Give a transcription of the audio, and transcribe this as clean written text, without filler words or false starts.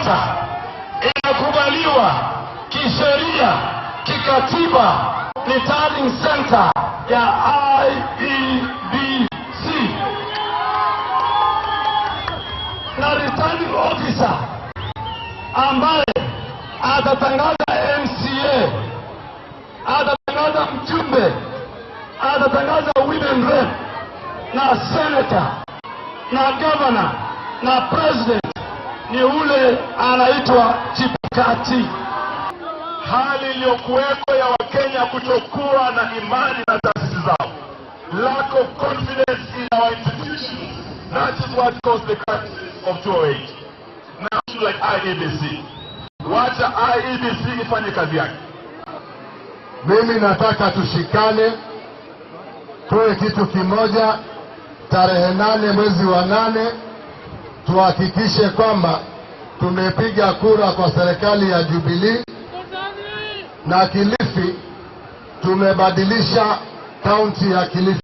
center inakubaliwa kisheria, kikatiba, returning center ya IEBC na returning officer ambaye atatangaza MCA, atatangaza mjumbe, atatangaza women rep na senator na governor na president ni ule anaitwa Chebukati. Hali iliyokuweko ya Wakenya kutokuwa na imani na taasisi zao, lack of confidence in our institutions, that is what caused the crisis of 2008. Now, like IEBC, wacha IEBC ifanye kazi yake. Mimi nataka tushikane, tuwe kitu kimoja. Tarehe 8 mwezi wa 8 tuhakikishe kwamba tumepiga kura kwa serikali ya Jubilee na Kilifi tumebadilisha kaunti ya Kilifi.